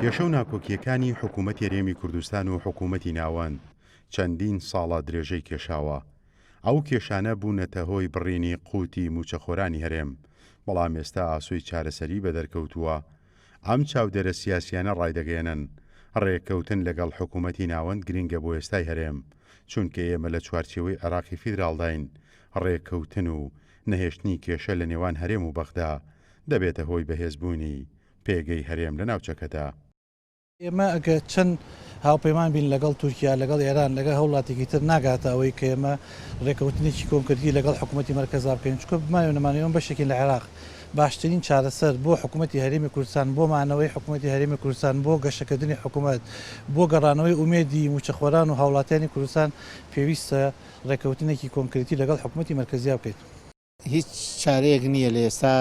کێشە و ناکۆکییەکانی حکوومەتی هەرێمی کوردستان و حکوومەتی ناوەند چەندین ساڵە درێژەی کێشاوە. ئەو کێشانە بوونەتە هۆی بڕینی قوتی مووچەخۆرانی هەرێم، بەڵام ئێستا ئاسۆی چارەسەری بەدەرکەوتووە. ئەم چاودێرە سیاسییانە ڕایدەگەیەنن، ڕێککەوتن لەگەڵ حکوومەتی ناوەند گرنگە بۆ ئێستای هەرێم، چونکە ئێمە لە چوارچێوەی عێراقی فیدراڵداین، ڕێککەوتن و نەهێشتنی کێشە لە نێوان هەرێم و بەغدا دەبێتە هۆی بەهێزبوونی پێگەی هەرێم لە ناوچەکەدا. ئێمە ئەگەر چەند هاوپەیمان بین لەگەڵ تورکیا، لەگەڵ ئێران، لەگەڵ هەر وڵاتێکی تر ناگاتە ئەوەی کە ئێمە رێکەوتنێکی کۆنکرێتی لەگەڵ حکوومەتی مەرکەزا بکەین، چونکە بمانەوێ نەمانەوێ ئێمە بەشێکین لە عێراق. باشترین چارەسەر بۆ حکوومەتی هەرێمی کوردستان، بۆ مانەوەی حکوومەتی هەرێمی کوردستان، بۆ گەشەکردنی حکوومەت، بۆ گەڕانەوەی ئومێدی مووچەخۆران و هاوڵاتیانی کوردستان پێویستە رێکەوتنێکی کۆنکرێتی لەگەڵ حکوومەتی مەرکەزیا بکەین. هیچ چارەیەک نییە لە ئێستا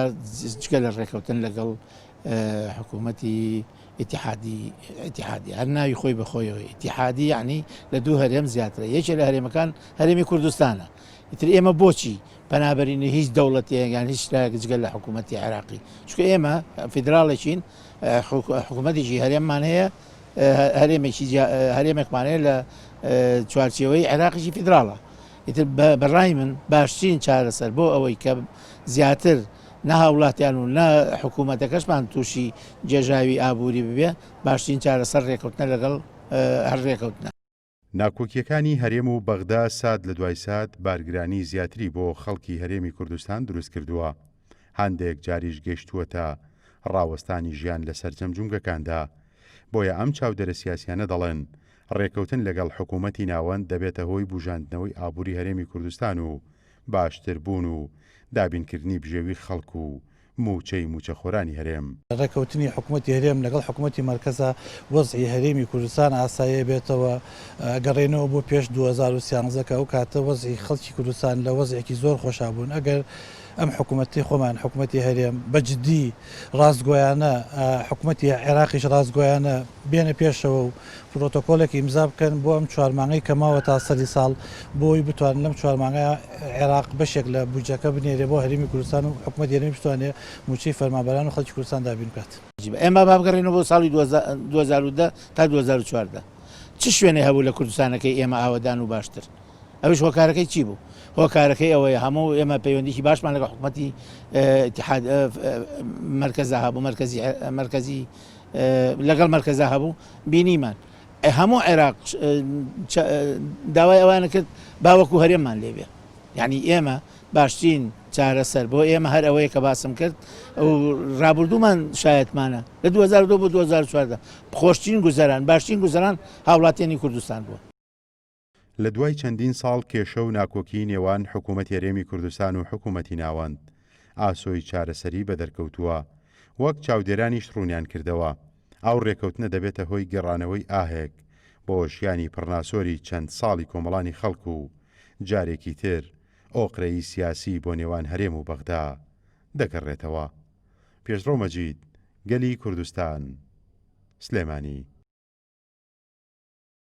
جگە لە ڕێکەوتن لەگەڵ حکوومەتی ئیتیحادی ئیتیحادی هەر ناوی خۆی بەخۆیەوە ئیتیحادی یعنی لە دوو هەرێم زیاترە یەکێ لە هەرێمەکان هەرێمی کوردستانە ئیتر ئێمە بۆچی پەنابەرین هیچ دەوڵەتێک یان هیچ لایەک جگە لە حکوومەتی عێراقی چونکە ئێمە فیدراڵێکین حکوومەتێکی هەرێممان هەیە هەرێمێکی هەرێمێکمان هەیە لە چوارچێوەی عێراقیی فیدراڵە ئیتر بە ڕای من باشترین چارەسەر بۆ ئەوەی کە زیاتر نە هاوڵاتیان و نە حکوومەتەکەشمان تووشی گێژاوی ئابووری ببێ، باشترین چارەسەر ڕێکەوتنە لەگەڵ هەر ڕێکەوتنە. ناکۆکییەکانی هەرێم و بەغدا سات لە دوای سات بارگرانی زیاتری بۆ خەڵکی هەرێمی کوردستان دروست کردووە، هەندێک جاریش گەیشتووەتە ڕاوەستانی ژیان لە سەرجەم جومگەکاندا. بۆیە ئەم چاودێرە سیاسیانە دەڵێن، ڕێکەوتن لەگەڵ حکوومەتی ناوەند دەبێتە هۆی بوژاندنەوەی ئابووری هەرێمی کوردستان و باشتربوون و دابینکردنی بژێوی خەڵک و مووچەی مووچەخۆرانی هەرێم. ڕێکەوتنی حکوومەتی هەرێم لەگەڵ حکوومەتی مەرکەزا وەزعی هەرێمی کوردستان ئاسایی ئەبێتەوە، ئەگەڕێینەوە بۆ پێش 2013 کە ئەو کاتە وەزعی خەڵکی کوردستان لە وەزعێکی زۆر خۆشا بوون، ئەگەر ئەم حکوومەتەی خۆمان، حکوومەتی هەرێم بە جدی ڕاستگۆیانە، حکوومەتی عێراقیش ڕاستگۆیانە بێنە پێشەوە و پرۆتۆکۆلێک ئیمزا بکەن بۆ ئەم چوار مانگەی کە ماوە تا سەری ساڵ بۆ ئەوەی بتوانن لەم چوار مانگە عێراق بەشێک لە بودجەکە بنێرێ بۆ هەرێمی کوردستان و حکومەتی هەرێمیش بتوانێ مووچەی فەرمانبەران و خەڵکی کوردستان دابین بکات. ئێمە با بگەڕێینەوە بۆ ساڵی 2010 تا 2014 چ شوێنێ هەبوو لە کوردستانەکەی ئێمە ئاوەدان و باشتر؟ ئەویش هۆکارەکەی چی بوو؟ هۆکارەکەی ئەوەیە هەموو ئێمە پەیوەندیی باشمان لەگەڵ حکومەتی ئیتیحاد مەرکەزا هەبوو مەرکەزی مەرکەزی لەگەڵ مەرکەزا هەبوو بینیمان هەموو عێراق داوای ئەوانە کرد با وەکو هەرێممان لێبێ یعنی ئێمە باشترین چارەسەر بۆ ئێمە هەر ئەوەیە کە باسم کرد و ڕابردوومان شایەتمانە لە 2002 بۆ 2014 خۆشترین گوزەران باشترین گوزەران هاوڵاتیانی کوردستان بووە. لە دوای چەندین ساڵ کێشە و ناکۆکیی نێوان حکوومەتی هەرێمی کوردستان و حکوومەتی ناوەند، ئاسۆی چارەسەری بەدەرکەوتووە. وەک چاودێرانیش ڕوونیان کردەوە، ئەو ڕێکەوتنە دەبێتە هۆی گەڕانەوەی ئاهێک بۆ ژیانی پڕناسۆری چەند ساڵی کۆمەڵانی خەڵک و جارێکی تر ئۆقرەیی سیاسی بۆ نێوان هەرێم و بەغدا دەگەڕێتەوە. پێشڕەو مەجید، گەلی کوردستان، سلێمانی.